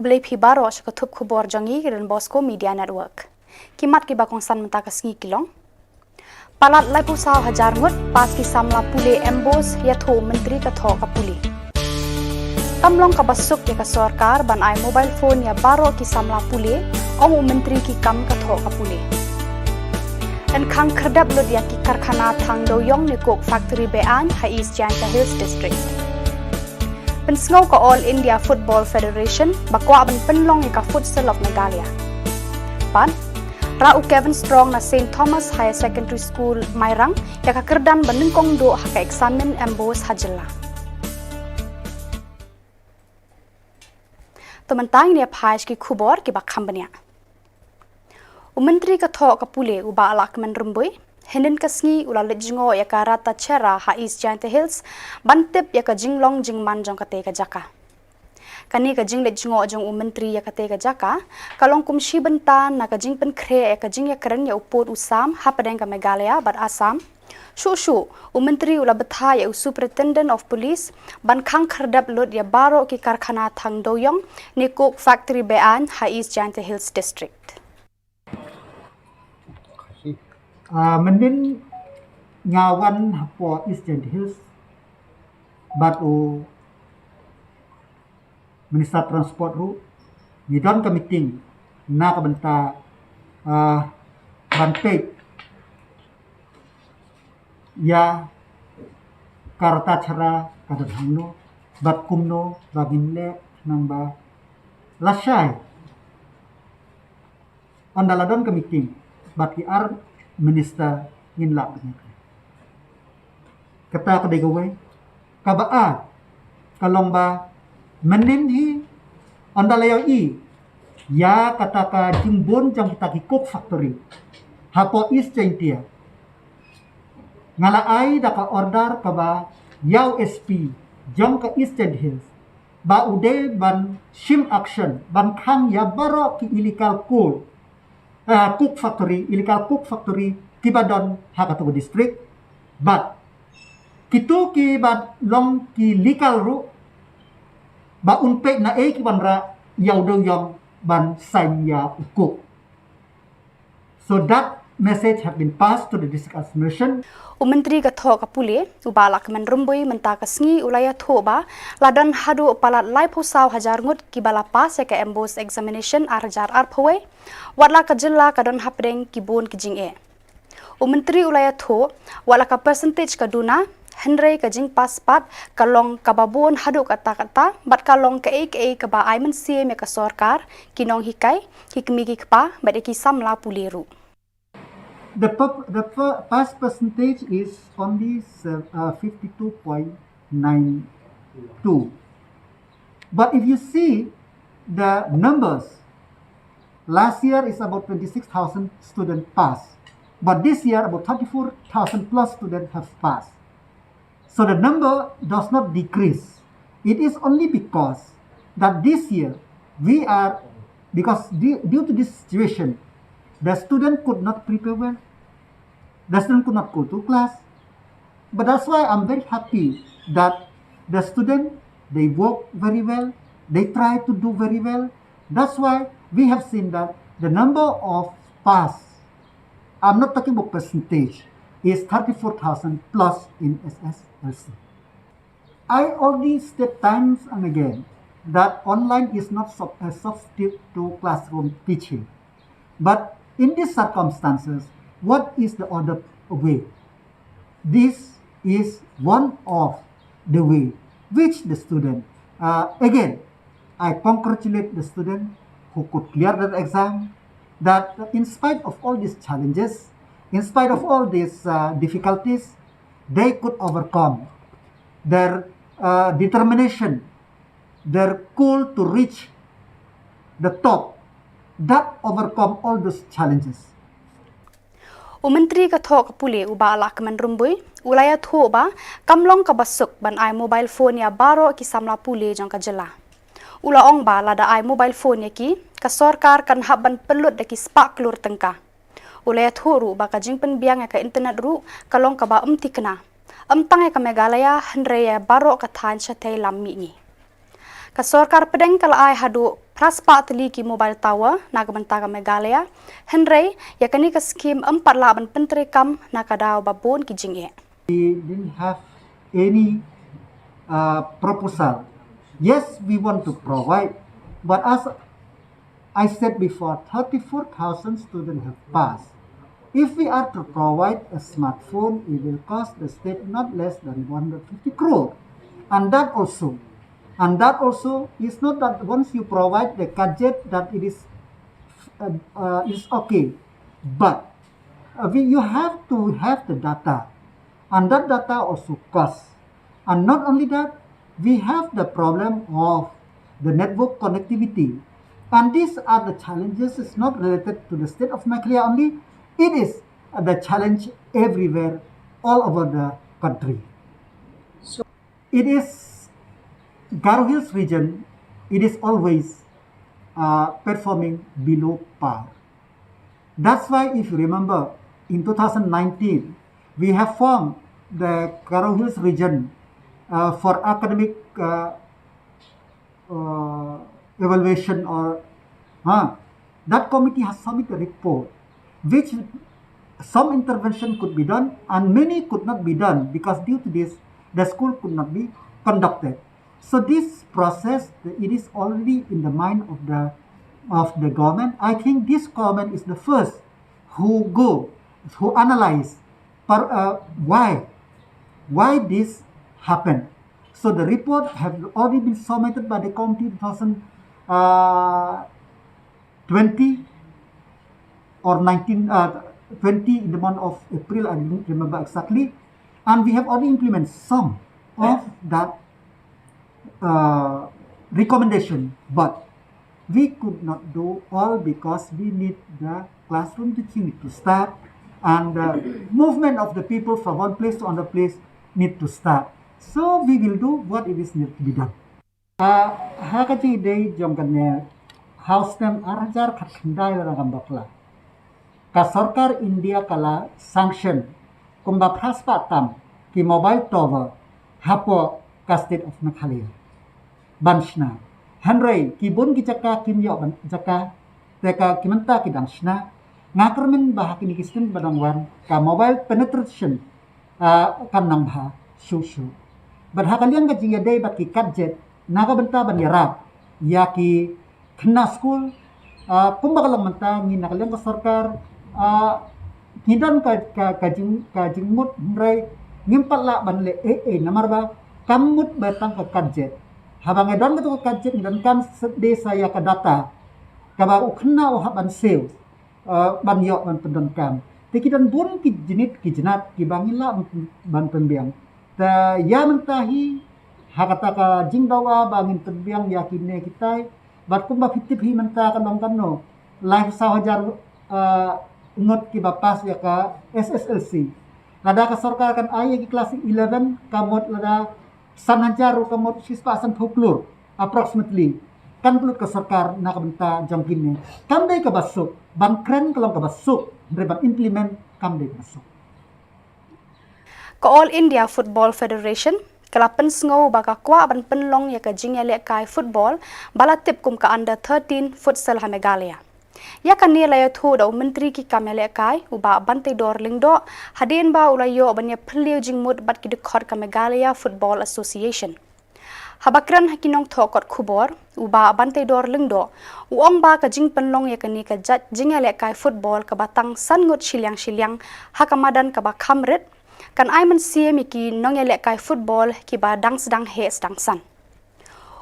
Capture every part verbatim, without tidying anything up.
Khublei phi baroh sha ka thup khubor jong ngi ka Don Bosco Media Network. Ki mat kiba kongsan mynta ka sngi ki long: Palat laiphew saw hajar ngut pass ki samla pule MBOSE, ïathuh u Myntri ka thoh ka pule. Kam long kaba suk ïa ka sorkar ban ai mobile phone ïa baroh ki samla pule, ong u Myntri ki kam ka thoh ka pule. Yn khang khyrdep lut ïa ki karkhana thang dewiong ne coke factory be-aiñ ha East Jaintia Hills District. Pynsngew ka All India Football Federation ba kwah ban pynlong ïa ka Futsal of Meghalaya. Bad rah u Kevin Strong na Saint Thomas Higher Secondary School, Mairang, ïa ka kyrdan ba nyngkong duh ha ka eksamin MBOSE ha jylla. To mynta ngin ïa phai sha ki khubor kiba kham bniah. U Myntri ka thoh ka pule u Bah Lahkmen Rymbui hynnin ka sngi u la leit jngoh ïa ka Rata Chhara ha East Jaintia Hills ban tip ïa ka jinglong jingman jong katei ka jaka. Kane ka jingleit jngoh jong u Myntri ïa katei ka jaka ka long kum shi bynta na ka jingpynkhreh ïa ka jingïakren ïa u pud u sam hapdeng ka Meghalaya bad Assam. Shuh shuh u Myntri u la bthah ïa u Superintendent of Police ban khang khyrdep lut ïa baroh ki karkhana thang dewiong ne coke factory be-aiñ ha East Jaintia Hills District. Ah, mynnin nga wan hapoh East Jaintia Hills bad u Minister Transport ruh, ngi don ka meeting na ka bynta, ah, ban peit ïa ka Rata Chhara ka don hangno bad kumno ba ngin leh, nangba lashai ynda la don ka meeting bad ki ar minister ngin lah ban ïakren. Kata ka dei kawei. Kaba ar ka long ba mynnin hi ynda la ïohi ïa kata ka jingbun jong kita ki coke factory hapoh East Jaintia, nga la ai da ka order kaba ïa u SP jong ka East Jaintia Hills ba u dei ban shim action ban khang ïa baroh ki illegal coal, eh, coke factory, illegal coke factory kiba don ha kato ka district. Bad kito kiba long ki legal ruh ba un peit naei ki wanrah ïa u dewiong ban saiñ ïa u coke. So that message have been passed to the district administration. U Myntri ka thoh ka pule u Bah Lahkmen Rymbui mynta ka sngi u la ïathuh ba la don haduh palat laiphew saw hajar ngut kiba la pass ïa ka MBOSE examination ar hajar arphew wei, wat la ka jylla ka don hapdeng ki bun ki jingeh. U Myntri u la ïathuh wat la ka percentage ka duna, hynrei ka jingpass pat ka long kaba bun haduh katta katta bad ka long kaei kaei kaba ai mynsiem ïa ka sorkar, ki nonghikai, ki kmie ki kpa bad ïa ki samla pule ruh. The, the pass percentage is only, uh, fifty-two point nine two. But if you see the numbers, last year is about twenty-six thousand students passed, but this year about thirty-four thousand plus students have passed. So the number does not decrease. It is only because that this year we are, because due, due to this situation, the student could not prepare well. The student could not go to class. But that's why I'm very happy that the student, they work very well, they try to do very well. That's why we have seen that the number of pass, I'm not talking about percentage, is thirty-four thousand plus in SSLC. I already state times and again that online is not sub- a substitute to classroom teaching. But in these circumstances, what is the other way? This is one of the way which the student, uh, again, I congratulate the student who could clear the exam, that in spite of all these challenges, in spite of all these, uh, difficulties, they could overcome their, uh, determination, their goal to reach the top, that overcome all those challenges. U Myntri ka thoh ka pule u Bah Lahkmen Rymbui u la ïathuh ba kam long kaba suk ban ai mobile phone ïa baroh ki samla pule jong ka jylla. U la ong ba lada ai mobile phone ïa ki, ka sorkar kan hap ban pynlut da ki spah klur tyngka. U la ïathuh ruh ba ka jingpynbiang ïa ka internet ruh ka long kaba ym thikna, ym tang ïa ka Meghalaya hynrei ïa baroh ka thaiñ shatei lam mihngi. Ka sorkar pdeng ka la ai haduh Phra spah tylli ki mobile tower na ka bynta ka Meghalaya, hynrei ïa kane ka skhim ym pat lah ban pyntreikam na ka daw ba bun ki jingeh. We didn't have any uh, proposal. Yes, we want to provide, but as I said before, thirty-four thousand students have passed. If we are to provide a smartphone, it will cost the state not less than one hundred fifty crore. And that also, and that also is not that once you provide the gadget that it is uh, uh, is okay, but uh, we, you have to have the data, and that data also costs. And not only that, we have the problem of the network connectivity. And these are the challenges, it's not related to the state of Meghalaya only, it is the challenge everywhere, all over the country. So it is Garo Hills region, it is always uh, performing below par. That's why, if you remember, in two thousand nineteen, we have formed the Garo Hills region uh, for academic uh, uh, evaluation, or uh, that committee has submitted a report which some intervention could be done and many could not be done because due to this, the school could not be conducted. So this process, it is already in the mind of the of the government. I think this government is the first who go, who analyze per, uh, why why this happened. So the report have already been submitted by the committee two thousand uh, twenty or nineteen, uh, twenty in the month of April, I don't remember exactly. And we have already implemented some of that uh, recommendation, but we could not do all because we need the classroom teaching to start, and the movement of the people from one place to another place need to start. So we will do what it is need to be done. Uh, ha ka jingdei jong kane, ha u snem ar hajar khatkhyndai lada ngam bakla, ka sorkar India ka la sanction kumba phra spah tam ki mobile tower hapoh ka state of Meghalaya ban shna. Hynrei ki bun ki jaka kim ïoh ban jaka, te ka ki mynta ki dang shna. Nga kyrmen ba ha kine ki snem ba dang wan ka mobile penetration uh, kan nang bha shuh shuh. Bad ha ka liang ka jingïadei bad ki gadget na ka bynta ban ïarap ïa ki khynnah skul, uh, kumba ka long mynta ngi na ka liang ka sorkar, uh, ngi don ka ka ka jing ka jingmut, hynrei ngim pat lah ban leh ei ei namar ba kam mut ba tang ka gadget. Haba ngi don ka tu ka gadget ngi donkam sdang sa ïa ka data kaba u khynnah u hap ban save uh, ban ïoh ban pyndonkam. Te ki don bun ki jinit ki jinat kiba ngi lah ban pynbiang. Te ïa mynta hi ha kata ka jingdawa ba ngin pynbiang ïa kine kitai, bad kumba phi tip hi mynta ka long kano, lai saw hajar uh, ngut kiba pass ïa ka S S L C. Lada ka sorkar kan ai ïa ki klas eleven ka mut lada san hajar ruh ka mut shispah sanphew klur approximately. Kan pynlut ka sorkar na ka bynta jong kine. Kam dei kaba suk ban kren ka long kaba suk, hynrei ban implement kam dei kaba suk. Ka All India Football Federation ka la pynsngew ba ka kwah ban pynlong ïa ka jingïalehkai football ba la tip kum ka Under thirteen Futsal ha Meghalaya. Ïa kane la ïathuh da u Myntri ki kam ïalehkai u Bah Banteidor Lyngdoh hadien ba u la ïoh ban ïaphylliew jingmut bad ki dkhot ka Meghalaya Football Association. Haba kren ha ki nongthoh kot khubor, u Bah Banteidor Lyngdoh u ong ba ka jingpynlong ïa kane ka jait jingïalehkai football kaba tang san ngut shiliang shiliang ha ka madan kaba kham rit kan ai mynsiem ïa ki nongïalehkai football kiba dang sdang heh sdang san.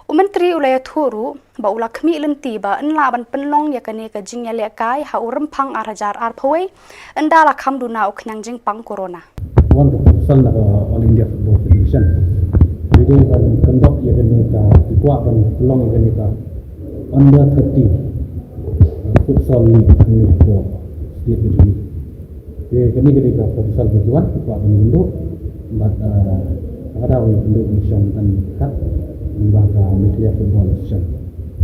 U Myntri u la ïathuh ruh ba u la khmih lynti ba yn lah ban pynlong ïa kane ka jingïalehkai ha u Rymphang ar hajar arphew wei ynda la kham duna u khñiang jingpang corona. Wan ka proposal na ka All India Football Federation. Dei ban conduct ïa kane ka, ki kwah ban pynlong ïa kane ka under thirty futsal league hangne hapoh state ka jong ngi. Te kane ka dei ka proposal ba ki wan, ki kwah ban ïakynduh bad ka dei ka ïakynduh ngi shong tang kat lyngba ka Meghalaya Football Association.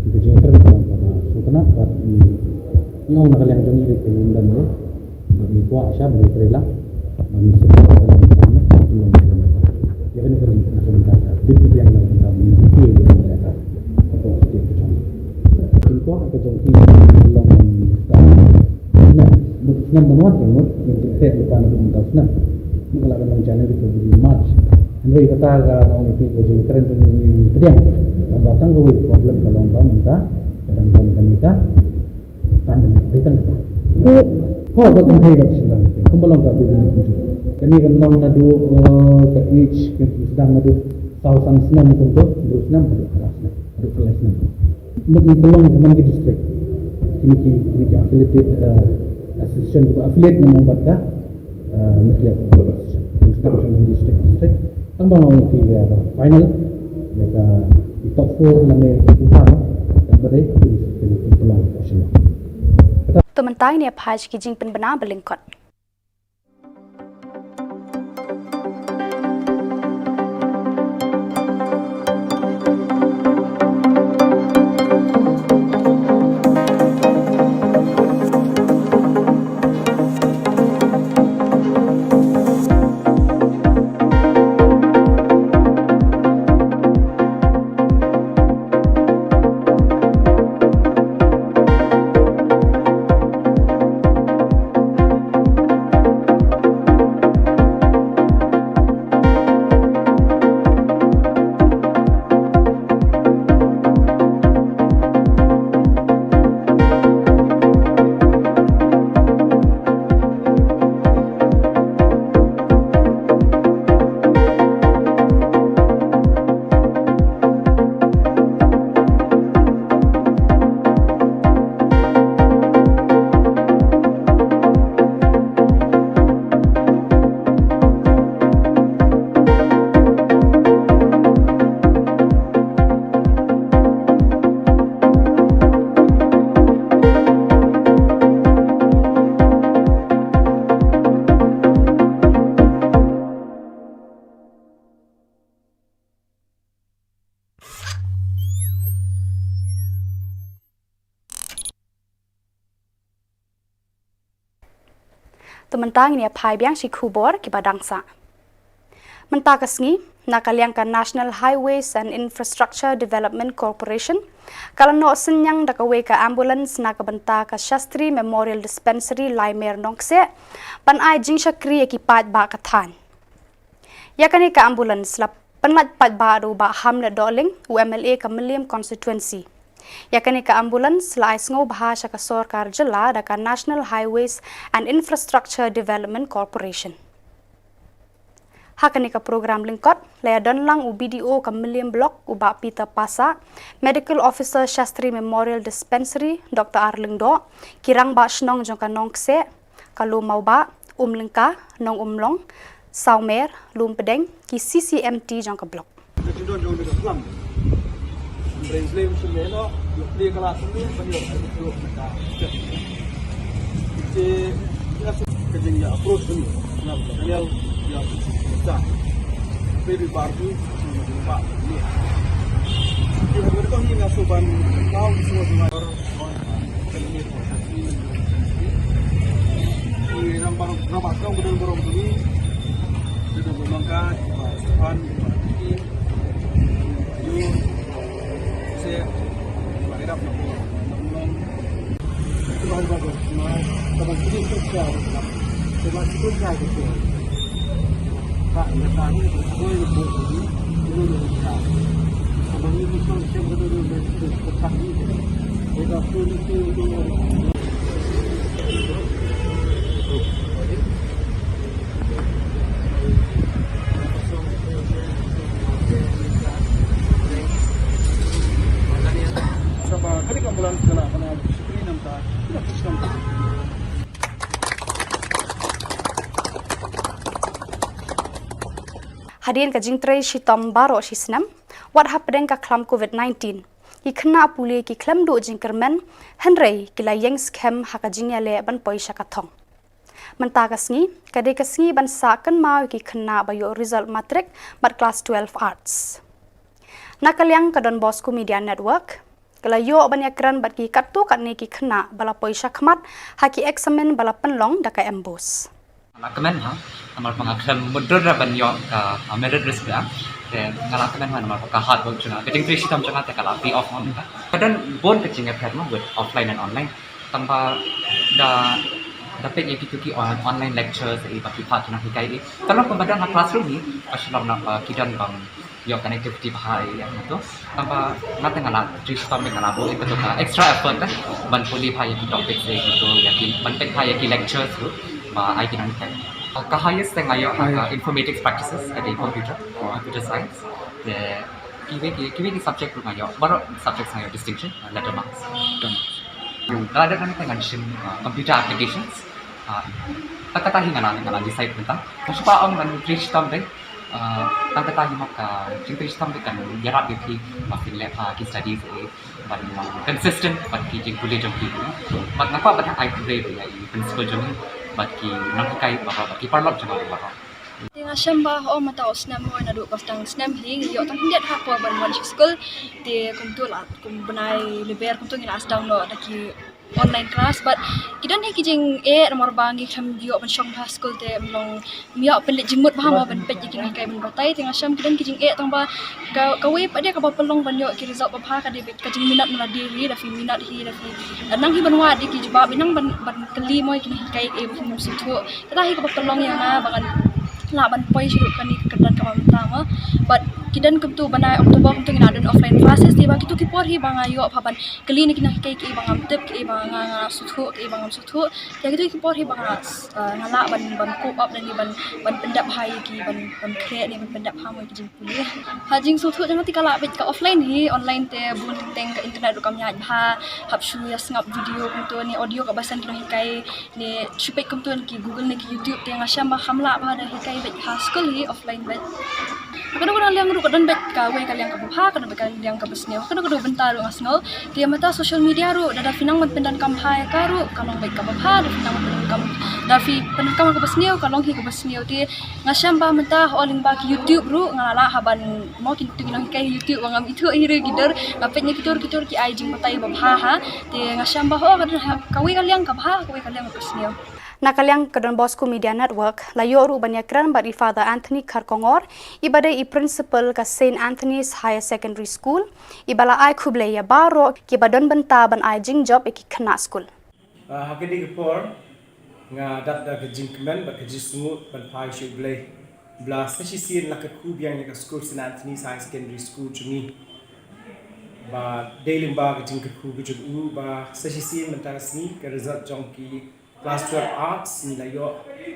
Te ka jingïakren ka long kaba sngewtynnat bad ngi ong na ka liang jong ngi ka ïakynduh. Bad ngi kwah shibun ban trei lang. Bad ngi sngewbha ban trei lang. Ïa kane ka dei na ka bynta ka bit ka biang na ka bynta ban ngi ïa ka. Ka bok ka jong ngi. Ka jong ki long ka snem, mut snem ban wan ka mut, mut ka tek lepas na mut ka snem. Mut ka la ban long January, February, March. Hynrei kata ka long ka jong trend jong pdiang. Tang ba tang ka wei problem ka long ba mynta ka dang long ka ni ka pandemic. Dei tang ka. Ko ba kan thei ka sdang. Kumba long ka pandemic. Kani kan long naduh, eh, ka age ka sdang naduh saw san snem kumto, dua snem, haduh phra snem, haduh phra snem. Mut ngi pynlong ha man ki district. Kine ki, kine ki affiliated, eh, association kiba affiliate namar bad ka, eh, nuclear power association. District, district, district. Tang ba ngi ki, eh, final, ïa ka, ki top four lane ki upper, tang ba dei ki, ki, ki pynlong association. To mynta ngin ïa phai ki jingpynbna ba lyngkot. To mynta ngin ïa phai biang sha ki khubor kiba dang sah. Mynta ka sngi, na ka liang ka National Highways and Infrastructure Development Corporation, ka la noh synñiang da kawei ka ambulance na ka bynta ka Shastri Memorial Dispensary Laimer Nongkseh, ban ai jingshakri ïa ki paidbah ka thaiñ. Ïa kane ka ambulance la pynlait paidbah da u Bah Hamlet Dohling, u M L A ka Mylliem constituency. Ïa kane ka ambulance la ai sngewbha sha ka sorkar jylla da ka National Highways and Infrastructure Development Corporation. Ha kane ka program lyngkot, la ïa don lang u B D O ka Mylliem Block, u Bah Peter Passah, Medical Officer Shastri Memorial Dispensary, Doctor R Lyngdoh, ki rangbah shnong jong ka Nongkseh, ka Lum Mawbah, Umlyngka, Nongumlong, Sawmer, Lumpdeng, ki C C M T jong ka block. Hadien ka jingtrei shitom baroh shisnem, wat hapdeng ka khlam covid nineteen, ki khynnah pule ki khlem duh jingkyrmen, hynrei ki la ïeng skhem ha ka jingïaleh ban poi sha ka thong. Mynta ka sngi, ka dei ka sngi ban sah kynmaw ïa ki khynnah ba ïoh result matric bad klas twelve arts. Na ka liang ka Don Bosco Media Network, ka la ïoh ban ïakren bad ki katto katne ki khynnah ba la poi shakhmat ha ki eksamin ba la pynlong da ka MBOSE. Nga la kmen ha, namar ba nga khlem mutdur ban ïoh ka, ah, merit list ba. Te nga la kmen ha namar ba ka hard work jong nga, ka jingtrei shitom jong nga te ka la pay off mo mynta. Ka don bun ka jingïapher mo with offline and online. Tang ba da, da peit ïa kitu ki on-, online lectures, eh, ba ki phah ki nonghikai, eh. Ka long kumba don ha classroom hi, ka shu long na ba ki don bang ïoh connectivity bha ïa nga to. Tang ba nga te nga la trei shitom, nga la put in katu ka extra effort te ban pule bha ïa ki topics, ïa kitu, ïa ki, ban peit bha ïa ki lectures ruh ba ai ki nonghikai. Ka highest te nga ïoh ha ka informatics practices, ka dei computer, computer science. Te kiwei ki, kiwei ki subject ruh nga ïoh, baroh subjects nga ïoh distinction, letter marks. Ka la dep ngan te ngan shim, ah, computer applications. Ah, tang kata hi nga la, nga la decide mynta. Nga shu kwah ong ban trei shitom dei. Ah, tang kata hi mo ka jingtrei shitom dei kan ïarap ïa phi ba phin leh bha ki studies, eh, ban long consistent bad ki jingpule jong phi. Bad nga kwah ban ai khublei ruh ïa i principal jong ngi bad ki nonghikai baroh bad ki paralok jong ngi baroh. Te nga shem ba, oh, mynta u snem mo, naduh ba sdang snem hi ngi ïoh tang khyndiat ha por ban wan sha skul. Te kumtu la, kum bnai Lber kumtu ngi la sdang noh da ki online class, but ki don hi ki jingeh namar ba ngi khlem ïoh ban shong bha ha skul te ym long, ym ïoh pynleit jingmut bha mo ban peit ïa ki nonghikai ban batai. Te nga shem ki don ki jingeh tang ba ka, kawei pat de kaba pynlong ban ïoh ki result babha ka dei ka jingminot na lade hi, da phi minot hi, da phi nang hi ban wad ïa ki jubab, nang ban, ban kylli mo ïa ki nonghikai, eh, ba phin ym sngewthuh. Kata hi kaba pynlong ïa nga ba ngan lah ban poi sha ruh kane ka kyrdan kaba mynta mo. But ki don kumtu bnai October kumtu ngi la don offline classes, te ba kitu ki por hi ba nga ïoh bha ban kylli na ki nonghikai kiei ba ngam tip, kiei ba nga, nga sngewthuh, kiei ba ngam sngewthuh. Te kitu ki por hi ba nga, eh, nga lah ban, ban cope up lane ban, ban pyndep bha ïa ki, ban, ban khreh ne ban pyndep bha mo ïa ki jingpule. Ha jingsngewthuh jong nga te ka lah beit ka offline hi, online te bun teng ka internet ruh kam ïaid bha, hap shu ïa sngap video kumtu ne audio kaba send ki nonghikai, ne shu peit kumtu na ki Google ne ki YouTube, te nga shem ba kham lah bha da hikai beit ha skul hi, offline beit. Kano kano liang ruh ka don beit kawei ka liang kaba bha, ka don beit ka liang kaba sniew. Kano kano bynta ruh nga sngew. Te mynta social media ruh da, da phi nang ban pyndonkam bha ïa ka ruh ka long beit kaba bha, da phi nang ban pyndonkam, da phi pyndonkam kaba sniew ka long hi kaba sniew. Te nga shem ba mynta ha lyngba ki YouTube ruh nga lah ha ban mo ki, ki nonghikai YouTube ba ngam ithuh hi ruh ki dur, nga peit na ki dur ki dur ki ai jingbatai ba bha ha. Te nga shem ba ho ka don ha kawei ka liang kaba bha, kawei ka liang kaba sniew. Na ka liang ka Don Bosco Media Network la ïoh ruh ban ïakren bad i Father Anthony Kharkongor, iba dei i principal ka Saint Anthony's Higher Secondary School, iba la ai khublei ïa baroh kiba don bynta ban ai jingjop ïa ki khynnah skul. Ah, ha kane ka por nga dap da ka jingkmen bad ka jingsngewnguh ban phai sha U Blei ba la sa shisien la kyrkhu biang ïa ka skul Saint Anthony's Higher Secondary School jong ngi. Ba dei lyngba ka jingkyrkhu ka jong u ba sa shisien mynta ka sngi ka result jong ki Class twelve Arts ngi la ïoh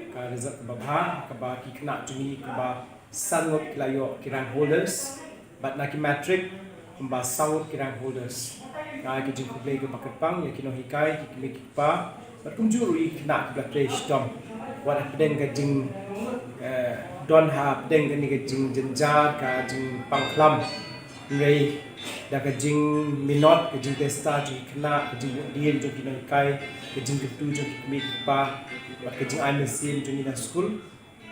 ka result kaba bha, kaba ki khynnah jong ngi kaba san ngut ki la ïoh ki rank holders, bad na ki matric kumba saw ngut ki rank holders. Nga ai ka jingkhublei kaba kyrpang ïa ki nonghikai, ki kmie ki kpa, bad kumjuh ruh ïa ki khynnah kiba la trei shitom. Wat hapdeng ka jing, eh, don hapdeng kane ka jingjynjar, ka jingpang khlam. Hynrei da ka jingminot, ka jingtesta jong ki khynnah, ka jingdien jong ki nonghikai, ka jingkyntu jong ki kmie ki kpa, bad ka jingai mynsiem jong ngi na skul,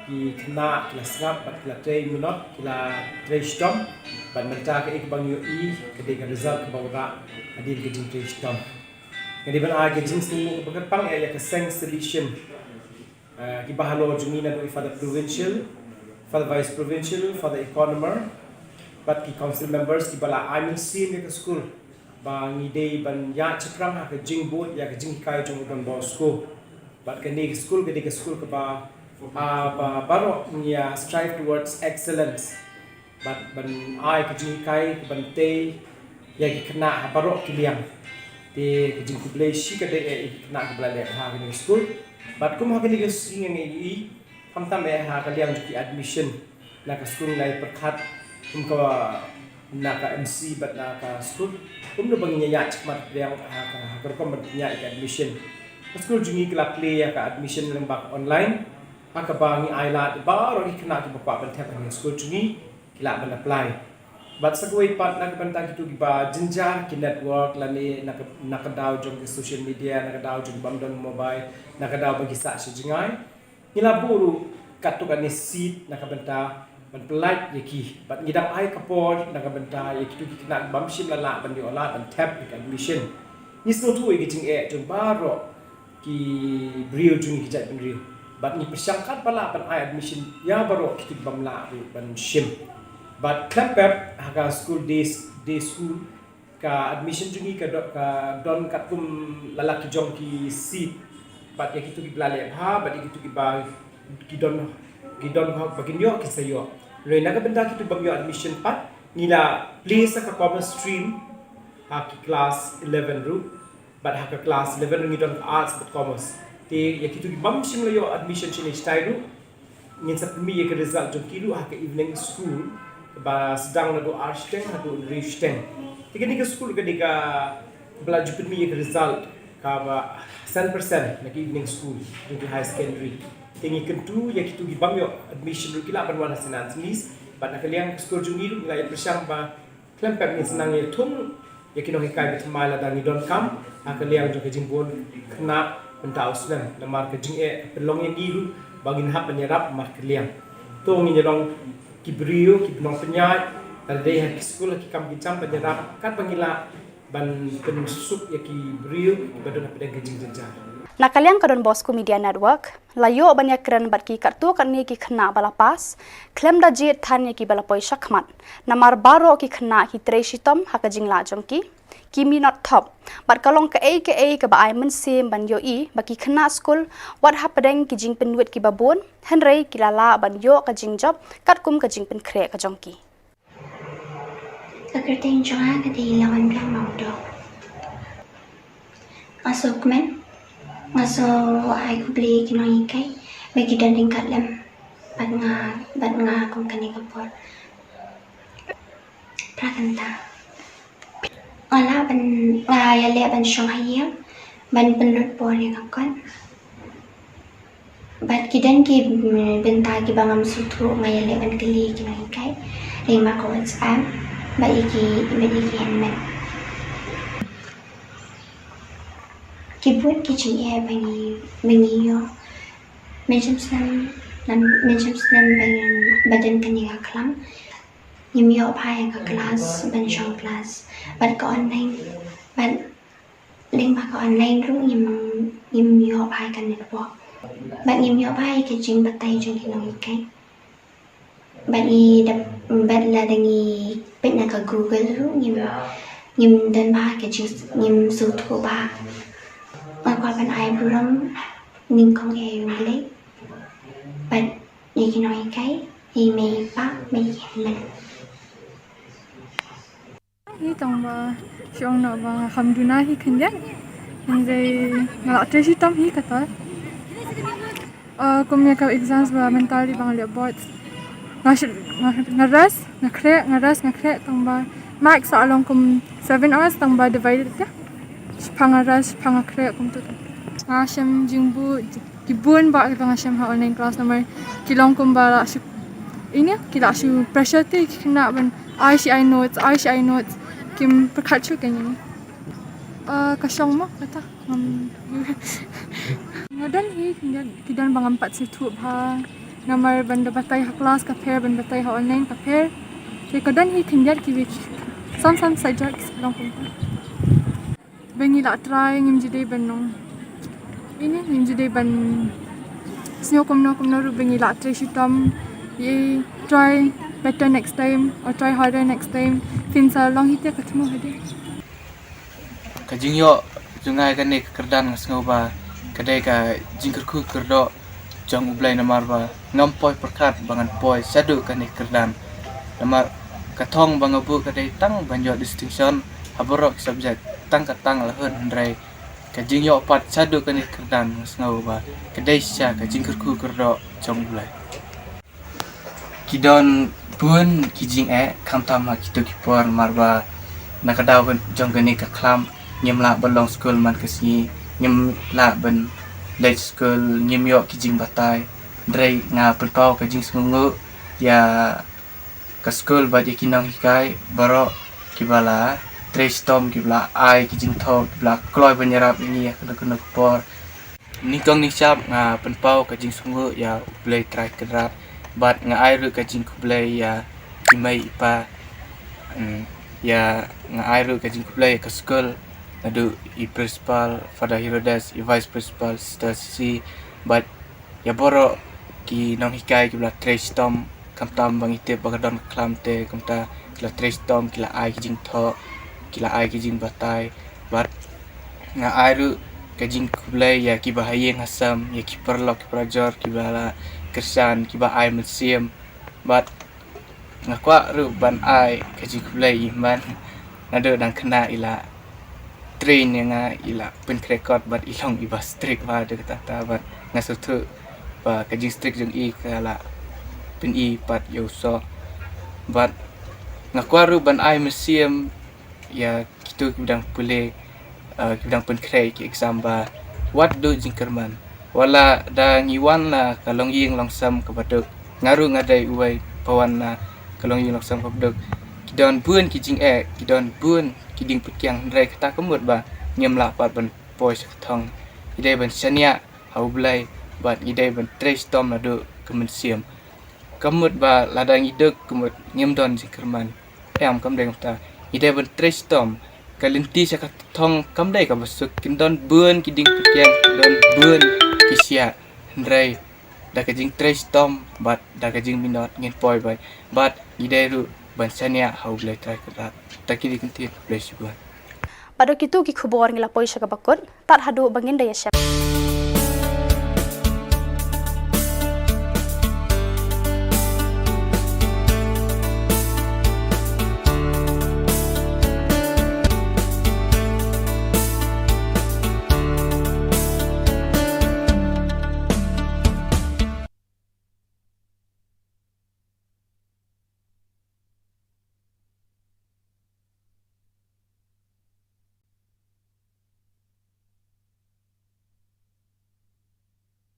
ki khynnah ki la sngap bad ki la trei minot, ki la trei shitom, bad mynta kaei kaba ngi ïohi ka dei ka result kaba wanrah hadien ka jingtrei shitom. Nga dei ban ai ka jingsngewnguh kaba kyrpang ïa ka seng Salesian. Ah, kiba halor jong ngi naduh i Father Provincial, Father Vice Provincial, Father Economer, bad ki council members kiba la ai mynsiem ïa ka skul ba ngi dei ban ïaid shaphrang ha ka jingbud ïa ka jinghikai jong u Don Bosco. Bad kane ka skul ka dei ka skul kaba, ah, ba baroh ngi ïa strive towards excellence. Bad ban ai ka jinghikai kaban tei ïa ki khynnah ha baroh ki liang. Te ka jingkhublei shi ka dei ïa ki khynnah kiba la leh ha kane ka skul. Bad kum ha kane ka sngi nga ïohi, khamtam eh ha ka liang jong ki admission na ka skul ngi la ïa pyrkhat kum ka na ka M C bad na ka skul. Kumno ba ngin ïa ïaid shakhmat pyrshang ha ka, ha ka rukom ban pynïaid ïa ka admission. Ka skul jong ngi ka la plie ïa ka admission lyngba ka online. Ha kaba ngi ailad baroh ki khynnah kiba kwah ban thep ha ka skul jong ngi ki lah ban apply. Bad sa kawei pat na ka bynta kito kiba jynjar ki network lane na ka, na ka daw jong ki social media, na ka daw jong bym don mobile, na ka daw ba ki sah sha jngai. Ngi la buh ruh katto katne seat na ka bynta ban pynlait ïa ki. Bad ngi dang ai ka por na ka bynta ïa kito ki khynnah bym shym la lah ban ïoh lad ban thep ïa ka admission. Ngi sngewthuh ïa ki jingeh jong baroh ki briew jong ngi ki jaitbynriew. Bad ngi pyrshang katba lah ban ai admission ïa baroh kito ki bym lah ruh ban shim. Bad khlem pep ha ka school day, day school, ka admission jong ngi ka do-, ka don katkum la la ki jong ki seat. Bad ïa kito kiba la leh bha, bad ïa kito kiba ki don, ki don hok ba kin ïoh, kin sa ïoh. Hynrei na ka bynta kito bym ïoh admission pat, ngi la place ha ka commerce stream ha ki class eleven ruh. Bad ha ka class eleven ruh ngi don ka arts bad commerce. Te ïa kito ki bym shym la ïoh admission shane shatai ruh, ngin sa pynmih ïa ka result jong ki ruh ha ka evening school, ba sdang naduh ar shiteng haduh hynriew shiteng. Te kane ka school ka dei kaba la ju pynmih ïa ka result kaba san percent na ka evening school jong ki higher secondary. Te ngi kyntu ïa kito ki bym ïoh admission ruh ki lah ban wan ha Saint Anthony's. Bad na ka liang ka school jong ngi ruh ngi la ïa pyrshang ba khlem pep ngin sa nang ïa thung ïa ki nonghikai ba thymmai lada ngi donkam ha ka liang jong ka jingbun khynnah mynta u snem, namar ka jingeh ka pynlong ïa ngi ruh ba ngin hap ban ïarap markylliang. To ngin ïa long ki briew kiba nongpynïaid, lada dei ha ki skul ha ki kam ki jam, ban ïarap katba ngi lah ban pynsuk ïa ki briew kiba don hapdeng ka jingjynjar. Na ka liang ka Don Bosco Media Network, la ïoh ban ïakren bad ki katto katne ki khynnah ba la pass, khlem da jied than ïa kiba la poi shakhmat. Namar baroh ki khynnah ki trei shitom ha ka jinglah jong ki, ki minot thop. Bad ka long kaei kaei kaba ai mynsiem ban ïohi ba ki khynnah skul, wat hapdeng ki jingpynwit kiba bun, hynrei ki la lah ban ïoh ka jingjop katkum ka jingpynkhreh ka jong ki. Ka kyrteng jong nga ka dei Lawan Biang Mawdoh. Nga sngewkmen, nga sngew ai khublei ïa ki nonghikai ba ki don ryngkat lem bad nga, bad nga kum kane ka por. Pra kynta, nga lah ban, nga ïaleh ban shong ha ïing ban pynlut por ïa ka kot. Bad ki don ki, mm, bynta kiba ngam sngewthuh, nga ïaleh ban kylli ïa ki nonghikai lyngba ka WhatsApp bad ïa ki, bad ïa ki hynmen. Ki bun ki jingeh ba ngi, ba ngi ïoh. Mynshem snem, mynshem snem ba ngi, ba don kane ka khlam, ngim ïoh bha ïa ka klas, ban shong klas. Bad ka online, bad lyngba ka online ruh ngim, ngim ïoh bha ïa ka network. Bad ngim ïoh bha ïa ka jingbatai jong ki nonghikai. Bad ngi dap, bad lada ngi peit na ka Google ruh ngim, ngim don bha ka jing, ngim sngewthuh bha. Nga kwah ban ai burom nyngkong ïa U Blei bad ïa ki nonghikai, ïa i mei i pa bad ïa ki hynmen. Hi tang ba shu ong noh ba nga kham duna hi khyndiat. Hynrei nga la trei shitom hi katta. Ah, kum ïa ka exams ba mynta ri ba nga leh boards, nga shu, nga, nga rest, nga khreh, nga rest, nga khreh, tang ba maths sa long kum seven hours, tang ba divided te shipang nga rest, shipang nga khreh, kumtu. Nga shem jingbuh, ki bun ba kiba nga shem ha online class namar ki long kumba la shu, ine, ki la shu pressure te ki khynnah ban ai shi ai notes, ai shi ai notes. Kim pyrkhat shuh kane. Ah, ka shong mo kata. Ngam, nga don hi, ki don, ki don ba ngam pat sngewthuh bha namar ban da batai ha class ka pher, ban batai ha online ka pher. Te ka don hi khyndiat kiwei, some, some subjects long kumta. Ba ngi la try, ngim ju dei ban nong, ine, ngim ju dei ban sngew kumno kumno ruh, ba ngi la trei shitom. Ye try better next time or try harder next time. Phin sa long hi te ka thmu hadien. Ka jingïoh jong nga ïa kane ka kyrdan nga sngew ba ka dei ka jingkyrkhu kyrdoh jong U Blei namar ba ngam poi pyrkhat ba ngan poi shaduh kane ka kyrdan. Namar ka thong ba nga buh ka dei tang ban ïoh distinction ha baroh ki subject, tang ka tang la hun, hynrei ka jingïoh pat shaduh kane ka kyrdan nga sngew ba ka dei shisha ka jingkyrkhu kyrdoh jong U Blei. Ki don bun ki jingeh, khamtam ha kito ki por, namar ba na ka daw jong kane ka khlam ngim lah ban long skul man ka sngi, ngim lah ban leit skul, ngim ïoh ki jingbatai. Hynrei nga pynpaw ka jingsngewnguh ïa ka skul bad ïa ki nonghikai baroh kiba la trei shitom, kiba la ai ki jingthoh, kiba la kloi ban ïarap ïa ngi ha kano kano ka por. Nyngkong nyngshap nga pynpaw ka jingsngewnguh ïa U Blei Trai Kynrad bad nga ai ruh ka jingkhublei ïa i mei i pa. Mm, ïa, nga ai ruh ka jingkhublei ïa ka skul, naduh i principal Father Herodes, i vice principal Sister Sisi, bad Ïa baroh ki nonghikai kiba la trei shitom, khamtam ba ngi tip ba ka don ka khlam te, kumta ki la trei shitom, ki la ai ki jingthoh, ki la ai ki jingbatai, bad nga ai ruh ka jingkhublei ïa kiba ha ïing ha sem, ïa ki paralok ki parajor kiba la kyrshan, kiba ai mynsiem, bad nga kwah ruh ban ai ka jingkhublei ïa i Hman, naduh dang khynnah i la train ïa nga, i la pynkhreh kot bad i long iba strict bha da kata kata, bad nga sngewthuh ba ka jingstrict jong i ka la pyni pat ïa u soh. Bad nga kwah ruh ban ai mynsiem ïa kito kiba dang pule, eh, kiba dang pynkhreh ki exam ba wat duh jingkyrmen. Wat la da ngi wan na ka longïing longsem kaba duk, nga ruh nga dei uwei ba wan na ka longïing longsem kaba duk. Ki don bun ki jingeh, ki don bun ki diengpyngkiang, hynrei kata ka mut ba ngim lah pat ban poi sha ka thong. Ngi dei ban shaniah ha U Blei bad ngi dei ban trei shitom naduh ka mynsiem. Ka mut ba lada ngi duk ka mut ngim don jingkyrmen. Em, kam dei kumta. Ngi dei ban trei shitom. Ka lynti sha ka thong kam dei kaba suk, kin don bun ki diengpyngkiang, don bun ki shiah. Hynrei da ka jingtrei shitom bad da ka jingminot ngin poi beit. Bad ngi dei ruh ban shaniah ha U Blei Trai Kynrad. Te ki dei ki ktien, khublei shibun. Bad da kito ki khubor ngi la poi sha kaba kut, tad haduh ba ngin da ïashem.